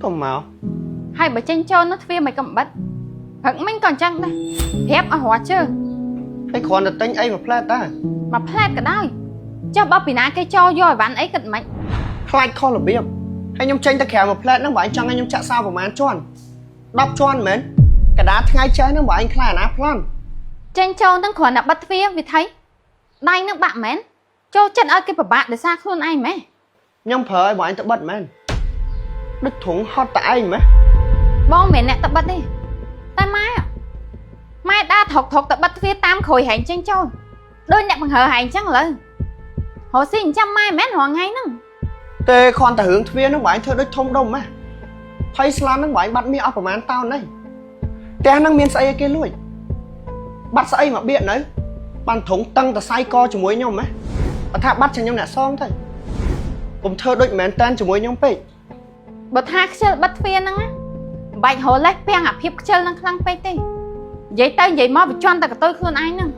ក៏មក ហើយបើចេញចូលនោះទ្វារមិនក៏មិនបិទព្រឹកមិញក៏អញ្ចឹងដែរប្រាប់ឲ្យរត់ជើង ហើយគ្រាន់តែទិញអីមួយផ្លែតតា មួយផ្លែតក៏ដោយចុះបើពីណាគេចូលយកអីវ៉ាន់អីគិតមិន ខ្លាចខុសរបៀបហើយខ្ញុំចេញទៅក្រៅមួយផ្លែតហ្នឹងបើឯងចង់ឲ្យខ្ញុំចាក់សោប្រហែលជាន់10ជាន់មែនកដាថ្ងៃចេះហ្នឹងបើឯងខ្លាចអាណាប្លន់ ចេញចូលហ្នឹងគ្រាន់តែបិទទ្វារវិថីដៃនឹងបាក់មែនចូលចិត្តឲ្យគេពិបាកដោយសារខ្លួនឯងម៉េះ ខ្ញុំប្រើឲ្យបើឯងទៅបិទមែនដូចទ្រង់ហត់តែឯងម៉េះ បងមិនមែនអ្នកទៅបិទទេតែម៉ែម៉ែដើរថុកថុកទៅបិទទ្វារតាមក្រោយហែងចេញចូលដូចអ្នកបង្ហើហែងចឹងឥឡូវរកស៊ីចិញ្ចឹមម៉ែមែនរាល់ថ្ងៃហ្នឹង ទេគ្រាន់តែរឿងទ្វារហ្នឹងបើឯងធ្វើដូចធំដុំម៉េះភ័យស្លាប់ហ្នឹងបើឯងបាត់មាសអស់ប្រហែលតោនហ្នឹងផ្ទះហ្នឹងមានស្អីឲ្យគេលួចបាត់ស្អីមកបៀកនៅបានទ្រង់តឹងតសៃកជាមួយខ្ញុំម៉េះបើថាបាត់ជាខ្ញុំអ្នកសងទៅកុំធ្វើដូចមែនតានជាមួយខ្ញុំពេក បើថាខ្ជិលបិទទ្វារហ្នឹងណាមិនបាច់រកលេសពាំងអាភាពខ្ជិលហ្នឹងខ្លាំងពេកទេនិយាយទៅនិយាយមកវាជន់តែកតុយខ្លួនឯងហ្នឹង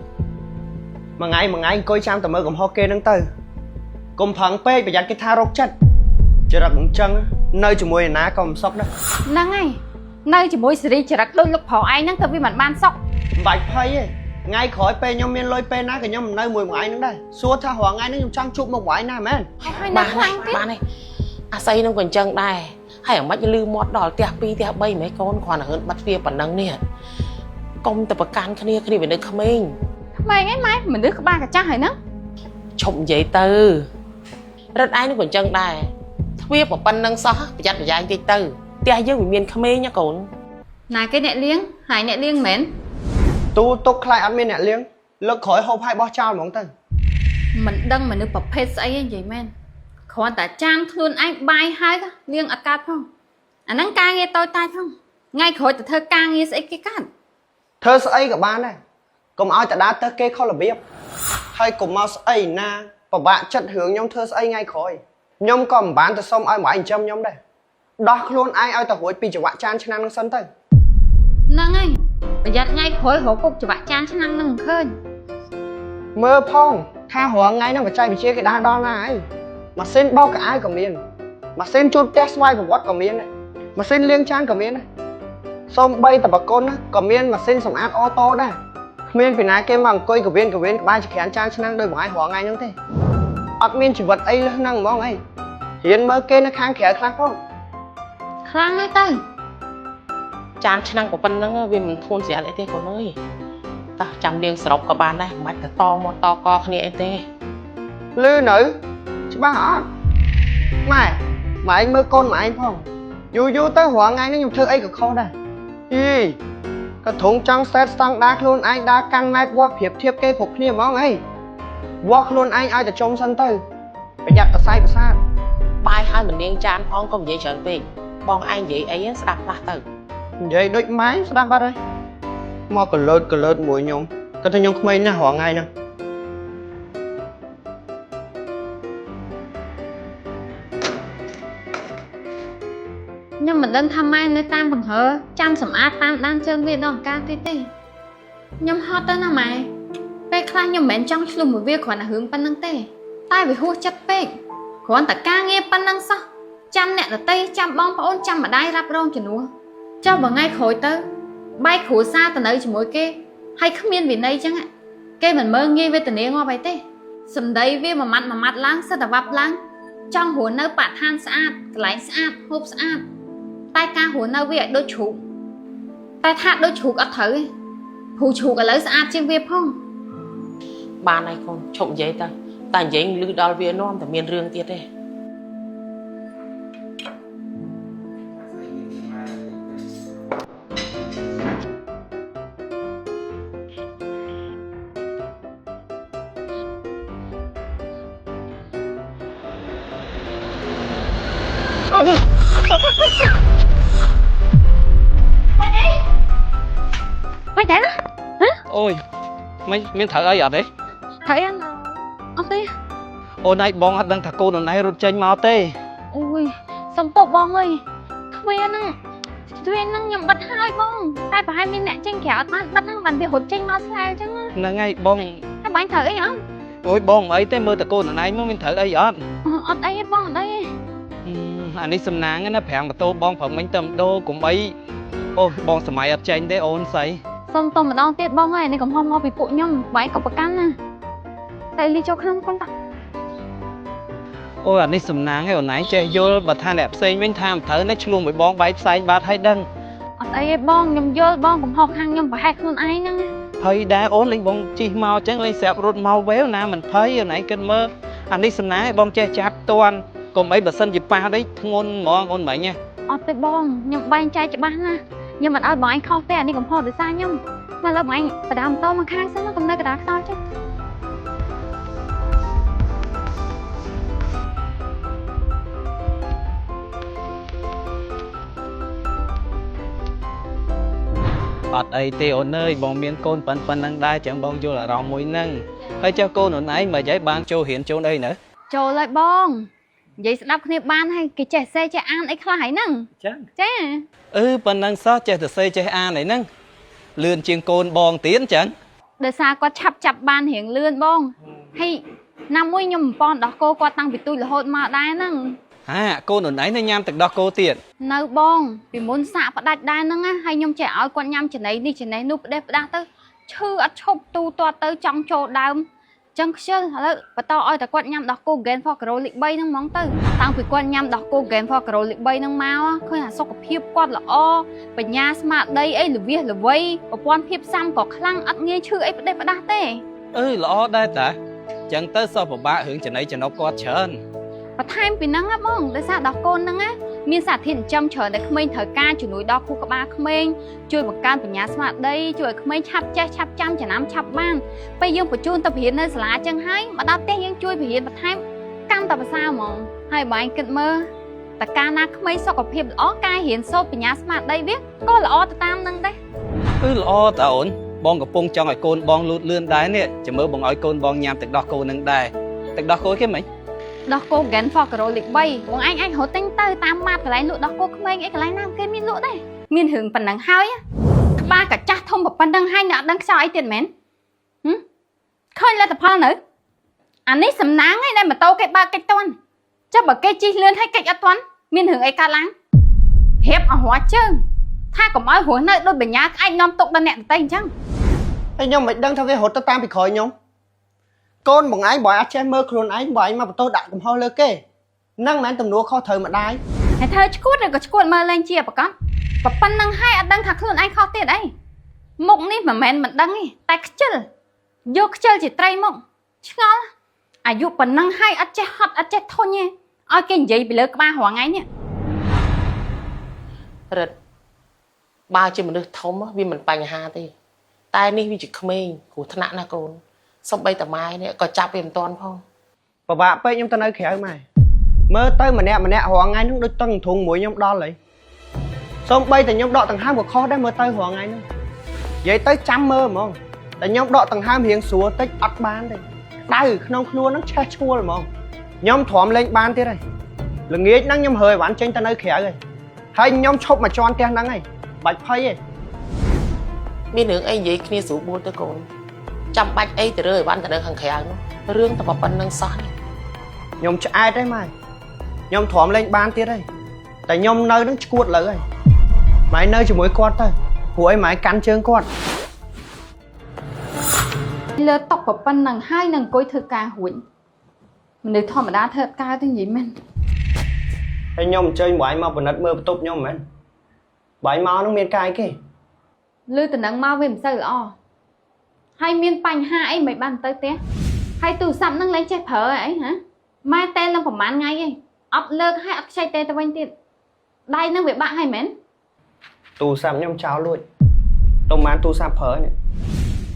មួយថ្ងៃមួយថ្ងៃអង្គុយចាំតែមើលកំហុសគេហ្នឹងទៅកុំប្រឹងពេកប្រយ័ត្នគេថារោគចិត្តចរិតអញ្ចឹងនៅជាមួយឯណាក៏មិនសុខដែរ ហ្នឹងហើយនៅជាមួយសេរីចរិតដូចលោកប្រុសឯងហ្នឹងទៅវាមិនបានសុខ មិនបាច់ភ័យទេថ្ងៃក្រោយពេលខ្ញុំមានលុយពេលណាក៏ខ្ញុំមិននៅមួយមួយឯងហ្នឹងដែរសួរថារាល់ថ្ងៃហ្នឹងខ្ញុំចង់ជួបមុខមួយឯងណាមែន ហើយនៅខ្លាំងទៀត បានហើយអាស័យនឹងក៏អញ្ចឹងដែរហើយអាម៉េចលឺមាត់ដល់ផ្ទះ2ផ្ទះ3ម៉េចកូនគ្រាន់តែហឺនបាត់ទ្វារប៉ុណ្ណឹងនេះកុំតែប្រកាន់គ្នាគ្នាវានៅក្មេង ក្មេងឯងម៉ែមនុស្សក្បាលកាចាស់ហើយហ្នឹង ឈប់និយាយទៅរត់ឯងនឹងក៏អញ្ចឹងដែរទ្វារប៉ុណ្ណឹងសោះប្រយ័ត្នប្រយែងតិចទៅផ្ទះយើងវាមានក្មេងណាកូន ណាគេអ្នកលៀងហើយអ្នកលៀងមែន ទូទុកខ្លាចអត់មានអ្នកលៀងលើកក្រោយហូបហើយបោះចោលហ្មងទៅ មិនដឹងមនុស្សប្រភេទស្អីឯងនិយាយមែនគ្រាន់តែចានខ្លួនឯងបាយហើយក៏លៀងអត់កើតផងអាហ្នឹងការងារតូចតាចផងថ្ងៃក្រោយទៅធ្វើការងារស្អីគេកើត ធ្វើស្អីក៏បានដែរកុំឲ្យតដាទៅគេខុសរបៀបហើយកុំមកស្អីណាពិបាកចិត្តរឿងខ្ញុំធ្វើស្អីថ្ងៃក្រោយខ្ញុំក៏មិនបានទៅសុំឲ្យមួយឯងចិញ្ចឹមខ្ញុំដែរដោះខ្លួនឯងឲ្យទៅរួចពីចង្វាក់ចានឆ្នាំងហ្នឹងសិនទៅ ហ្នឹងហើយប្រយ័ត្នថ្ងៃក្រោយរកគុកច្បាក់ចានឆ្នាំងហ្នឹងមិនឃើញ មើលផងថារាល់ថ្ងៃហ្នឹងបច្ចេកវិទ្យាគេដើរដល់ណាហើយម៉ាស៊ីនបោកកៅអៅក៏មានម៉ាស៊ីនជូតផ្ទះស្វ័យប្រវត្តិក៏មានដែរម៉ាស៊ីនលាងចានក៏មានដែរសូម្បីតែបកុនណាក៏មានម៉ាស៊ីនសម្អាតអូតូដែរគ្មានពីណាគេមកអង្គុយកវៀនកវៀនក្បែរចក្រានចានឆ្នាំងដោយបងឯងរាល់ថ្ងៃហ្នឹងទេអត់មានជីវិតអីលើសហ្នឹងហ្មងអីរៀនមើលគេនៅខាងក្រៅខ្លះផង ខ្លាំងណាស់ទៅ ចានឆ្នាំងប៉ុណ្ណឹងវាមិនធ្ងន់ស្រាលអីទេកូនអើយតោះចាំលៀងសរុបក៏បានដែរមិនបាច់ទៅតមកតកគ្នាអីទេ លឺនៅច្បាស់អត់ម៉ែម៉ែឯងមើលកូនម៉ែឯងផងយូរយូរទៅរាល់ថ្ងៃហ្នឹងខ្ញុំធ្វើអីក៏ខុសដែរអីក៏ទ្រង់ចង់សេតស្តង់ដារខ្លួនឯងដើរកាន់ម៉ែត្រវាស់ប្រៀបធៀបគេគ្រប់គ្នាហ្មងអីវាស់ខ្លួនឯងឲ្យតែចុំសិនទៅប្រយ័ត្នតសៃប្រសាទ បាយហើយមិននាងចានផងកុំនិយាយច្រើនពេកបងឯងនិយាយអីស្ដាប់ខ្លះទៅ និយាយដូចម៉ែស្ដាប់បាត់ហើយមកកលើតកលើតមួយខ្ញុំគាត់ថាខ្ញុំក្មេងណាស់រាល់ថ្ងៃហ្នឹង ខ្ញុំមិនដឹងថាម៉ែនៅតាមបង្ហើចាំសម្អាតតាមដានជើងវាដល់អង្ការទៀតទេខ្ញុំហត់ទៅណាម៉ែពេលខ្លះខ្ញុំមិនមែនចង់ឆ្លោះមួយវាគ្រាន់តែរឿងប៉ុណ្្នឹងទេតែវាហួសចិត្តពេកគ្រាន់តែការងារប៉ុណ្្នឹងសោះចាំអ្នកដតីចាំបងប្អូនចាំម្ដាយរ៉ាប់រងជំនួសចុះបើថ្ងៃក្រោយទៅបែកគ្រួសារទៅនៅជាមួយគេហើយគ្មានវិន័យចឹងគេមិនមើលងាយវេទនាងាប់អីទេសម្ដីវាមួយម៉ាត់មួយម៉ាត់ឡើងសិតតែវ៉ាប់ឡើងចង់រស់នៅបរិស្ថានស្អាតកន្លែងស្អាតហូបស្អាត តែការរស់នៅវាឲ្យដូចជ្រូកតែថាដូចជ្រូកអត់ត្រូវទេព្រោះជ្រូកឥឡូវស្អាតជាងវាផង បានហើយកូនឈប់និយាយទៅតែនិយាយលឺដល់វានាំតែមានរឿងទៀតទេ មិនដែរណា អូយមិនមានត្រូវអីអត់ទេ ត្រូវអត់អត់ទេ អូនឯងបងអត់ដឹងថាកូនអូនឯងរត់ចេញមកទេ អូយសំទោសបងអើយទ្វារហ្នឹងទ្វារហ្នឹងខ្ញុំបិទហើយបងតែប្រហែលមានអ្នកចេញក្រៅអត់បានបិទហ្នឹងបានវារត់ចេញមកស្លែអញ្ចឹងណា ហ្នឹងហើយបង ហើយបាញ់ត្រូវអីអត់ អូយបងមិនអីទេមើលតែកូនអូនឯងមកមានត្រូវអីអត់ អត់អីទេបងអត់អីទេ ហឹម អានេះសំណាងណាប្រាំងម៉ូតូបងព្រឹកមិញទៅដូរកុំអីអូបងសម័យអត់ចេញទេអូនស្អី សុំទោសម្ដងទៀតបងហើយនេះកំហុសមកពីពួកខ្ញុំបងឯងក៏ប្រកាន់ណាតែលីចូលក្នុងកូនតា អូអានេះសំណាងឯអូនឯងចេះយល់បើថាអ្នកផ្សេងវិញថាមិនត្រូវណាឆ្លោះមួយបងបែកផ្សែងបាត់ហើយដឹង អត់អីទេបងខ្ញុំយល់បងកំហុសខាងខ្ញុំប្រហែលខ្លួនឯងហ្នឹងណា ភ័យដែរអូនលេងបងជិះមកអញ្ចឹងលេងស្រាប់រត់មកវែវណាមិនភ័យអូនឯងគិតមើលអានេះសំណាងឯងបងចេះចាប់តាន់កុំអីបើសិនជាប៉ះនេះធ្ងន់ហ្មងអូនមិញណា អត់ទេបងខ្ញុំបែងចែកច្បាស់ណាស់ខ្ញុំមិនឲ្យបងឯងខុសទេអានេះកំហុសដោយសារខ្ញុំមកលើបងឯងបដាមតមកខាងសិនមកកុំនៅកណ្ដាលខ្សោយចឹង អត់អីទេអូនអើយបងមានកូនប៉ុណ្ណឹងដែរចឹងបងយល់អារម្មណ៍មួយហ្នឹងហើយចុះកូនអូនឯងមកយាយបានចូលរៀនចូលអីនៅ ចូលហើយបងនិយាយស្ដាប់គ្នាបានហើយគេចេះសេចេះអានអីខ្លះហើយហ្នឹង ចឹង ចា អឺប៉ុណ្ណឹងសោះចេះតែសេចេះអានអីហ្នឹងលឿនជាងកូនបងទៀតចឹង ដោយសារគាត់ឆាប់ចាប់បានរៀងលឿនបងហើយណាមួយខ្ញុំបំពន់ដោះគោគាត់តាំងពីទូចរហូតមកដែរហ្នឹង ហាកូនអូនឯងនៅញ៉ាំទឹកដោះគោទៀត នៅបងពីមុនសាកផ្ដាច់ដែរហ្នឹងណាហើយខ្ញុំចេះឲ្យគាត់ញ៉ាំចំណីនេះចំណីនោះផ្ដេសផ្ដាស់ទៅឈឺអត់ឈប់ទូទាត់ទៅចង់ចូលដើមចឹងខ្ជិលឥឡូវបន្តឲ្យតែគាត់ញ៉ាំដោះគោ Gain for Grow លេខ3ហ្នឹងហ្មងទៅតាំងពីគាត់ញ៉ាំដោះគោ Gain for Grow លេខ3ហ្នឹងមកឃើញអាសុខភាពគាត់ល្អបញ្ញាស្មារតីអីល្វាសល្វៃប្រព័ន្ធភាពស៊ាំក៏ខ្លាំងអត់ងាយឈឺអីផ្ដេសផ្ដាស់ទេ អឺល្អដែរតាចឹងទៅសោះពិបាករឿងចំណីចំណុកគាត់ច្រើន បន្ថែមពីហ្នឹងណាបងដោយសារដោះកូនហ្នឹងណាមានសារធាតុចិញ្ចឹមច្រើនដែលក្មេងត្រូវការជំនួយដល់ខួរក្បាលក្មេងជួយបង្កើនបញ្ញាស្មារតីជួយឲ្យក្មេងឆាប់ចេះឆាប់ចាំចំណាំឆាប់បានពេលយើងបញ្ជូនទៅបង្រៀននៅសាលាចឹងហើយមកដល់ផ្ទះយើងជួយបង្រៀនបន្ថែមកាន់តែប្រសើរហ្មងហើយបើឯងគិតមើលតើកាលណាក្មេងសុខភាពល្អការរៀនសូត្របញ្ញាស្មារតីវាក៏ល្អទៅតាមនឹងដែរ គឺល្អតាអូនបងកំពុងចង់ឲ្យកូនបងលូតលឿនដែរនេះចាំមើលបងឲ្យកូនបងញ៉ាំទឹកដោះគោនឹងដែរទឹកដោះគោគេមិញ ដោះគោ Gain for Grow លេខ3បងឯងអាចរត់ទិញទៅតាមម៉ាតកន្លែងលក់ដោះគោក្មេងអីកន្លែងណាគេមានលក់ដែរមានរឿងប៉ុណ្ណឹងហើយក្បាលកាចាស់ធំប៉ុណ្ណឹងហើយនៅអត់ដឹងខ្សោយអីទៀតមែនហឹមឃើញលទ្ធផលនៅអានេះសំណាងឯងដែលម៉ូតូគេបើកកិច្ចតាន់ចុះបើគេជិះលឿនហើយកិច្ចអត់តាន់មានរឿងអីកើតឡើងរៀបអស់រាល់ជើងថាកុំឲ្យរស់នៅដូចបញ្ញាក្អែកនាំទុកដល់អ្នកដទៃអញ្ចឹង ហើយខ្ញុំមិនដឹងថាវារត់ទៅតាមពីក្រោយខ្ញុំកូនបងឯងបើអត់ចេះមើលខ្លួនឯងបើឯងមកបន្ទោសដាក់កំហុសលើគេហ្នឹងមិនមែនទំនួលខុសត្រូវម្ដាយ ហើយធ្វើឈួតឬក៏ឈួតមើលលេងជាប្រកបប៉ុណ្ណឹងហើយអត់ដឹងថាខ្លួនឯងខុសទៀតអីមុខនេះមិនមែនមិនដឹងទេតែខ្ជិលយកខ្ជិលជាត្រីមកឆ្ងល់អាយុប៉ុណ្ណឹងហើយអត់ចេះហត់អត់ចេះធុញទេឲ្យគេនិយាយពីលើក្បាលរាល់ថ្ងៃនេះ រិទ្ធបើជាមនុស្សធំវាមិនបញ្ហាទេតែនេះវាជាក្មេងគ្រោះថ្នាក់ណាកូនសំបីតាម៉ែនេះក៏ចាប់វាមិនតាន់ផង ពិបាកពេកខ្ញុំទៅនៅក្រៅម៉ែមើលទៅម្នាក់ម្នាក់រាល់ថ្ងៃហ្នឹងដូចតឹងធុងមួយខ្ញុំដល់ហើយសូម្បីតែខ្ញុំដកដង្ហើមក៏ខុសដែរមើលទៅរាល់ថ្ងៃហ្នឹងនិយាយទៅចាំមើលហ្មងតែខ្ញុំដកដង្ហើមរៀងស្រួលតិចអត់បានទេដៅក្នុងខ្លួនហ្នឹងឆេះឈួលហ្មងខ្ញុំទ្រាំលេងបានទៀតហើយល្ងាចហ្នឹងខ្ញុំរើអីវ៉ាន់ចេញទៅនៅក្រៅហើយហើយខ្ញុំឈប់មកជន់ផ្ទះហ្នឹងហើយបាច់ភ័យទេ មានរឿងអីនិយាយគ្នាស្រួលបួលទៅកូនចាំបាច់អីទៅរើអីវ៉ាន់ទៅនៅខាងក្រៅនោះរឿងតែប៉ុណ្្នឹងសោះនេះ ខ្ញុំឆ្អែតទេម៉ែខ្ញុំទ្រាំលេងបានទៀតហើយតែខ្ញុំនៅនឹងឈួតលើហើយម៉ែនៅជាមួយគាត់ទៅព្រោះអីម៉ែកាន់ជើងគាត់ លើតុកប៉ុណ្ណឹងហើយនឹងអង្គុយធ្វើការរួចមនុស្សធម្មតាធ្វើអត់កើតទេនិយាយមែន ហើយខ្ញុំអញ្ជើញបងឯងមកពិនិត្យមើលបន្ទប់ខ្ញុំមែនបងឯងមកនឹងមានកាយគេ លើតំណឹងមកវាមិនសូវល្អហើយមានបញ្ហាអីមិនបានទៅផ្ទះហើយទូរស័ព្ទនឹងលែងចេះប្រើអីហ៎ម៉ែតែនឹងប្រហែលថ្ងៃឯងអត់លើកហើយអត់ខ្ចីទេទៅវិញទៀតដៃនឹងវាបាក់ហើយមែន ទូរស័ព្ទខ្ញុំចោលលួចទៅបានទូរស័ព្ទប្រើនេះ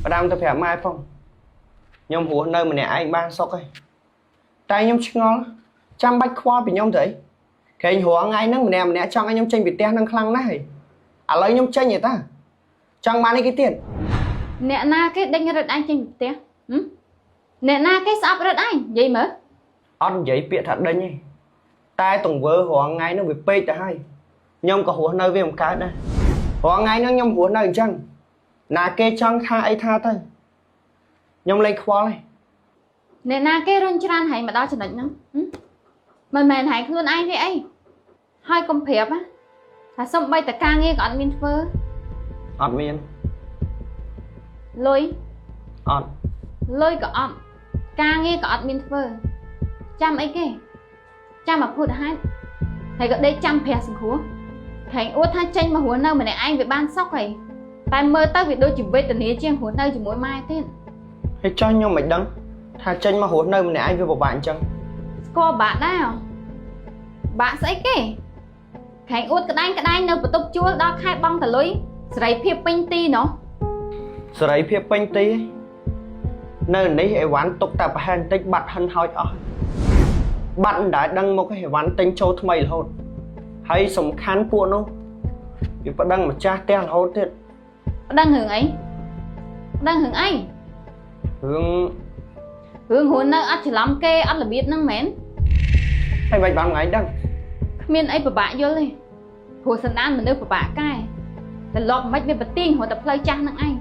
ផ្ដាំទៅប្រាប់ម៉ែផងខ្ញុំរស់នៅម្នាក់ឯងបានសុខហើយតែខ្ញុំឆ្ងល់ចាំបាច់ខ្វល់ពីខ្ញុំទៅអីក្រែងរាល់ថ្ងៃហ្នឹងម្នាក់ម្នាក់ចង់ឲ្យខ្ញុំចេញពីផ្ទះហ្នឹងខ្លាំងណាស់ហើយឥឡូវខ្ញុំចេញឯតាចង់បានអីគេទៀត អ្នកណាគេដេញរត់ឯងចេញពីផ្ទះហឹមអ្នកណាគេស្អប់រត់ឯងនិយាយមើល អត់និយាយពាក្យថាដេញទេតែទង្វើរាល់ថ្ងៃហ្នឹងវាពេកទៅហើយខ្ញុំក៏រស់នៅវាមិនកើតដែររាល់ថ្ងៃហ្នឹងខ្ញុំរស់នៅអញ្ចឹងណាគេចង់ថាអីថាទៅខ្ញុំលែងខ្វល់ហើយ អ្នកណាគេរុញច្រានហែងមកដល់ចំណុចហ្នឹងហឹមមិនមែនហែងខ្លួនឯងទេអី ហើយកុំប្រាប់ណាថាសំបីតការងារក៏អត់មានធ្វើ អត់មាន លុយ អត់ លុយក៏អត់ការងារក៏អត់មានធ្វើចាំអីគេចាំមកភូតហេតុហើយក៏ដេកចាំព្រះសង្គ្រោះខែងអួតថាចេញមករស់នៅម្នាក់ឯងវាបានសុខហើយតែមើលទៅវាដូចជាវេទនាជាងរស់នៅជាមួយម៉ែទៀត ហើយចោះខ្ញុំមិនដឹងថាចេញមករស់នៅម្នាក់ឯងវាពិបាកអញ្ចឹង ស្គាល់បាក់ដែរបាក់ស្អីគេខែងអួតក្តាញ់ក្តាញ់នៅបន្ទប់ជួលដល់ខែបងតលុយសេរីភាពពេញទីណោះ សេរីភាពពេញទីនៅនេះអីវ៉ាន់ទុកតែប្រហែលបន្តិចបាត់ហិនហោចអស់បាត់មិនដែលដឹងមុខអីវ៉ាន់ទិញចូលថ្មីរហូតហើយសំខាន់ពួកនោះវាប្តឹងម្ចាស់ផ្ទះរហូតទៀត ប្តឹងរឿងអីប្តឹងរឿងអី រឿង រឿងរស់នៅអត់ច្រឡំគេអត់របៀបហ្នឹងមែន ហើយមិនបានថ្ងៃដឹង គ្មានអីពិបាកយល់ទេព្រោះសន្តានមនុស្សពិបាកកែត្រឡប់មិនវាប្រទៀងរត់តែផ្លូវចាស់ហ្នឹងឯង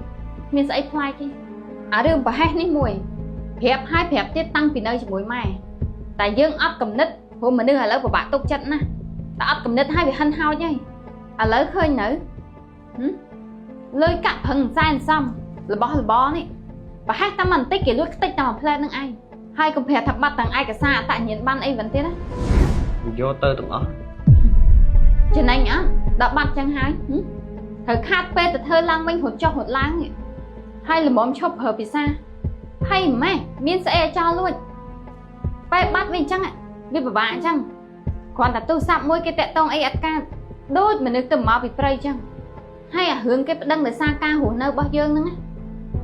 គ្មានស្អីប្លែកទេអារឿងប្រហែសនេះមួយប្រាប់ហើយប្រាប់ទៀតតាំងពីនៅជាមួយម៉ែតែយើងអត់កំណត់ព្រោះមនុស្សឥឡូវពិបាកទុកចិត្តណាស់តែអត់កំណត់ហើយវាហិនហោចហើយឥឡូវឃើញនៅលុយកាក់ប្រឹងសែនសំរបស់របរនេះប្រហែសតែបន្តិចគេលួចខ្ទេចតែមួយផ្លែហ្នឹងឯងហើយកុំប្រាប់ថាបាត់ទាំងឯកសារអត្តញ្ញាណប័ណ្ណអីវិញទៀតណា យកទៅទាំងអស់ ចំណេញអត់ដល់បាត់ចឹងហើយត្រូវខាតពេលទៅធ្វើឡើងវិញរត់ចុះរត់ឡើងហើយល្មមឈប់ប្រើភាសាហើយម៉េះមានស្អីឲ្យចោលលួចបែបបាត់វាអញ្ចឹងវាពិបាកអញ្ចឹងគ្រាន់តែទូរស័ព្ទមួយគេតាក់ទងអីអត់កាត់ដូចមនុស្សទៅមកពីព្រៃអញ្ចឹងហើយអារឿងគេប្តឹងដោយសារការរស់នៅរបស់យើងហ្នឹង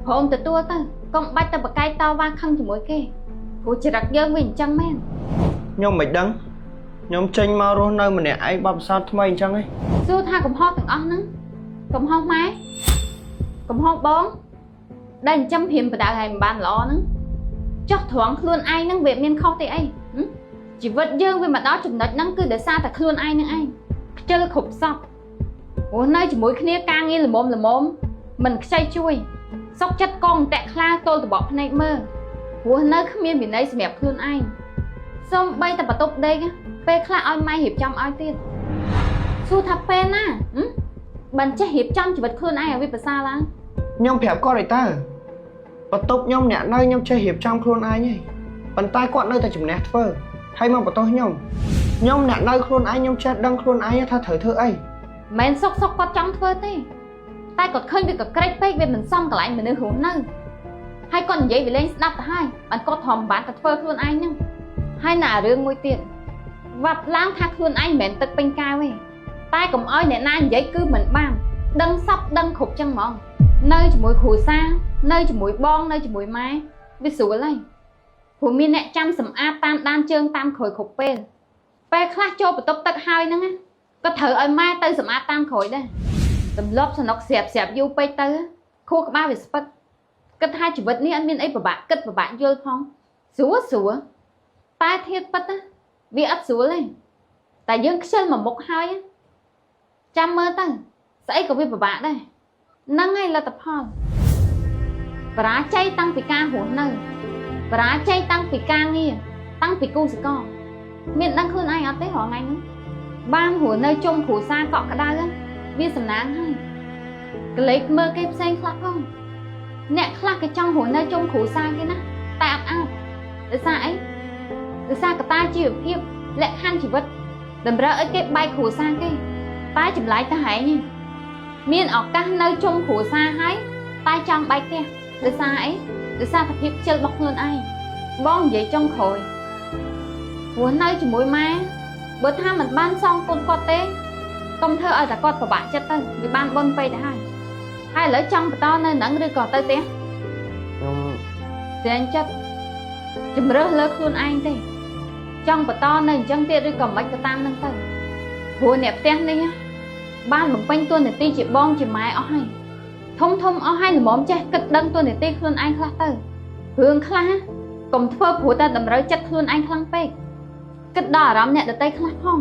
ព្រមទទួលទៅកុំបាច់ទៅបកកាយតវ៉ាខឹងជាមួយគេព្រោះចរិតយើងវាអញ្ចឹងមែន ខ្ញុំមិនដឹងខ្ញុំចេញមករស់នៅម្នាក់ឯងបបិសោតថ្មីអញ្ចឹងឯង សួរថាកំហុសទាំងអស់ហ្នឹងកំហុសម៉ែកំហុសបងដែលចិញ្ចឹមព្រាមបដៅឲ្យមិនបានល្អហ្នឹងចុះត្រង់ខ្លួនឯងហ្នឹងវាមានខុសទេអីជីវិតយើងវាមកដល់ចំណុចហ្នឹងគឺដោយសារតែខ្លួនឯងហ្នឹងឯងខ្ជិលគ្រប់សពរស់នៅជាមួយគ្នាការងារល្មមល្មមមិនខ្ចីជួយសុកចិត្តកងតាក់ខ្លាទល់តបក់ភ្នែកមើលរស់នៅគ្មានវិន័យសម្រាប់ខ្លួនឯងសូម្បីតែបន្ទប់ដេកពេលខ្លះឲ្យម៉ែរៀបចំឲ្យទៀតសួរថាពេលណាបានចេះរៀបចំជីវិតខ្លួនឯងឲ្យវាប្រសើរឡើង ខ្ញុំប្រាប់គាត់ឲ្យតើបន្ទប់ខ្ញុំអ្នកនៅខ្ញុំចេះរៀបចំខ្លួនឯងហីប៉ុន្តែគាត់នៅតែជំនះធ្វើហើយមកបន្ទោសខ្ញុំខ្ញុំអ្នកនៅខ្លួនឯងខ្ញុំចេះដឹងខ្លួនឯងថាត្រូវធ្វើអី មិនសុកសុកគាត់ចង់ធ្វើទេតែគាត់ឃើញវាក៏ក្រេចពេកវាមិនសមកន្លែងមនុស្សរស់នៅហើយគាត់និយាយវាលេងស្ដាប់ទៅហើយបានគាត់ធំបានតែធ្វើខ្លួនឯងហ្នឹងហើយណារឿងមួយទៀតវត្តឡើងថាខ្លួនឯងមិនមែនទឹកពេញកែវទេតែកុំឲ្យអ្នកណានិយាយគឺមិនបានដឹងសពដឹងគ្រប់ចឹងហ្មងនៅជាមួយគ្រួសារនៅជាមួយបងនៅជាមួយម៉ែវាស្រួលហើយព្រោះមានអ្នកចាំសម្អាតតាមដានជើងតាមក្រោយគ្រប់ពេលពេលខ្លះចូលបន្ទប់ទឹកហើយហ្នឹងក៏ត្រូវឲ្យម៉ែទៅសម្អាតតាមក្រោយដែរទម្លាប់សនុកស្រាប់ស្រាប់យូរពេកទៅខួរក្បាលវាស្ពឹកគិតថាជីវិតនេះអត់មានអីពិបាកគិតពិបាកយល់ផងស្រួលស្រួលតែធៀបពិតណាវាអត់ស្រួលទេតែយើងខ្ជិលមកមុខហើយចាំមើលទៅស្អីក៏វាពិបាកដែរហ្នឹងហើយលទ្ធផលបរាជ័យតាំងពីការរស់នៅបរាជ័យតាំងពីការងារតាំងពីគូសកលមានដឹងខ្លួនឯងអត់ទេរាល់ថ្ងៃហ្នឹងបានរស់នៅជុំគ្រួសារកក់ក្ដៅវាសំណាងហើយកលេចមើលគេផ្សេងខ្លះផងអ្នកខ្លះក៏ចង់រស់នៅជុំគ្រួសារគេណាតែអត់អាចដោយសារអីដោយសារកត្តាជីវភាពលក្ខខណ្ឌជីវិតតម្រូវឲ្យគេបែកគ្រួសារគេតែចម្លែកទៅហែងនេះមានឱកាសនៅជុំគ្រួសារហើយតែចង់បែកផ្ទះដោយសារអីដោយសារតែភាពខ្ជិលរបស់ខ្លួនឯងបងនិយាយចុងក្រោយរស់នៅជាមួយម៉ែបើថាមិនបានសងគុណគាត់ទេកុំធ្វើឲ្យតែគាត់ពិបាកចិត្តទៅវាបានបុណ្យពេកទៅហើយហើយឥឡូវចង់បន្តនៅនឹងឬក៏ទៅផ្ទះ ខ្ញុំ ស្រែងចិត្តជំរើសលើខ្លួនឯងទេចង់បន្តនៅអញ្ចឹងទៀតឬក៏មិនក៏តាមនឹងទៅព្រោះអ្នកផ្ទះនេះបានបំពេញតួនាទីជាបងជាម៉ែអស់ហើយធំធំអស់ហើយល្មមចេះគិតដឹងតួនាទីខ្លួនឯងខ្លះទៅរឿងខ្លះកុំធ្វើព្រោះតែតម្រូវចិត្តខ្លួនឯងខ្លាំងពេកគិតដល់អារម្មណ៍អ្នកដទៃខ្លះផង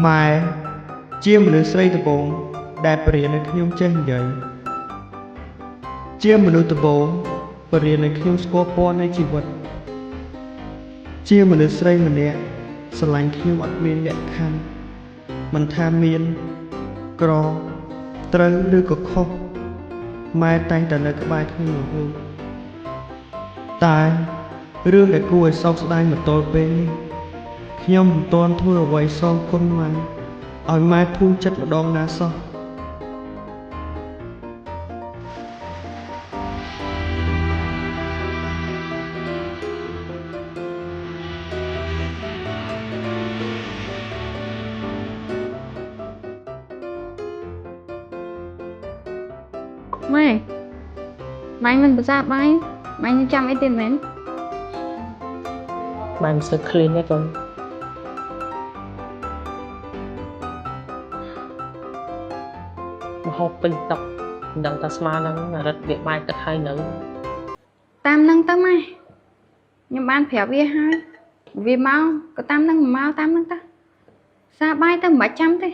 ម៉ែជាមនុស្សស្រីដំបូងដែលបរៀនឲ្យខ្ញុំចេះនិយាយជាមនុស្សដំបូងបរៀនឲ្យខ្ញុំស្គាល់ពណ៌នៃជីវិត ជាមនុស្សស្រីម្នាក់ស្រឡាញ់ខ្ញុំអត់មានលក្ខខណ្ឌមិនថាមានក្រត្រូវឬក៏ខុសម៉ែតែងតែនៅក្បែរខ្ញុំរហូតតែរឿងដែលគួរឲ្យសោកស្ដាយមកទល់ពេលនេះខ្ញុំមិនទាន់ធ្វើអ្វីសងគុណម៉ែឲ្យម៉ែធូរចិត្តម្ដងណាសោះ ម៉ែម៉ែមិនប្រសាបាយម៉ែនឹងចាំអីទៀតមែន ម៉ែមិនសូវឃ្លានទេកូនមហូបពេញតុមិនដឹងថាស្មើនឹងរិទ្ធវាបាយទឹកហើយនៅ តាមនឹងទៅម៉ែខ្ញុំបានប្រាប់វាហើយវាមកក៏តាមនឹងមិនមកតាមនឹងទៅសាបាយទៅមិនបាច់ចាំទេ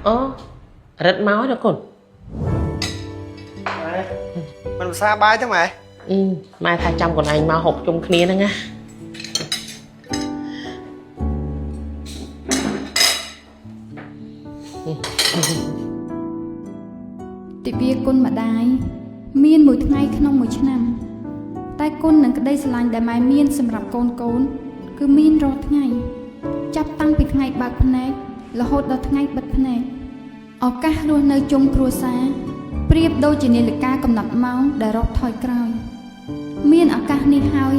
អូរិទ្ធមកហើយណាកូន ម៉ែមិនប្រសាបាយទេម៉ែ អឺម៉ែថាចាំកូនឯងមកហូបជុំគ្នាហ្នឹងណា ទិវាគុណម្ដាយមានមួយថ្ងៃក្នុងមួយឆ្នាំ តែគុណនិងក្តីស្រឡាញ់ដែលម៉ែមានសម្រាប់កូនកូន គឺមានរាល់ថ្ងៃ ចាប់តាំងពីថ្ងៃបើកភ្នែករហូតដល់ថ្ងៃបិទភ្នែកឱកាសរស់នៅជុំគ្រួសារប្រៀបដូចជានាឡិកាកំណត់ម៉ោងដែលរាប់ថយក្រោយ មានឱកាសនេះហើយ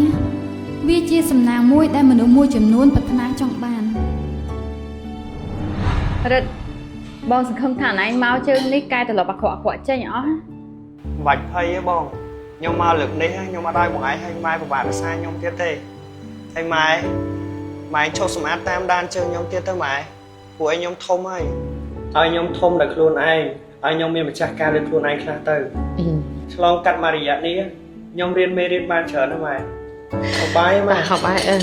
វាជាសំណាងមួយដែលមនុស្សមួយចំនួនប្រាថ្នាចង់បានរិទ្ធបងសង្ឃឹមថាណៃមកជើងនេះកែត្រឡប់អាក្រក់អាក្រក់ចេញអស់ មិនបាច់ភ័យទេបងខ្ញុំមកលើកនេះខ្ញុំអត់ឲ្យបងឯងឲ្យម៉ែពិបាកភាសាខ្ញុំទៀតទេហើយម៉ែម៉ែឈប់សម្អាតតាមដានជើងខ្ញុំទៀតទៅម៉ែពួកឯងខ្ញុំធំហើយឲ្យខ្ញុំធំដោយខ្លួនឯងឲ្យខ្ញុំមានម្ចាស់ការលើខ្លួនឯងខ្លះទៅ អឺ ឆ្លងកាត់មួយរយៈនេះខ្ញុំរៀនមេរៀនបានច្រើនណាស់ម៉ែសប្បាយម៉ែ បាទហូបបាយអើ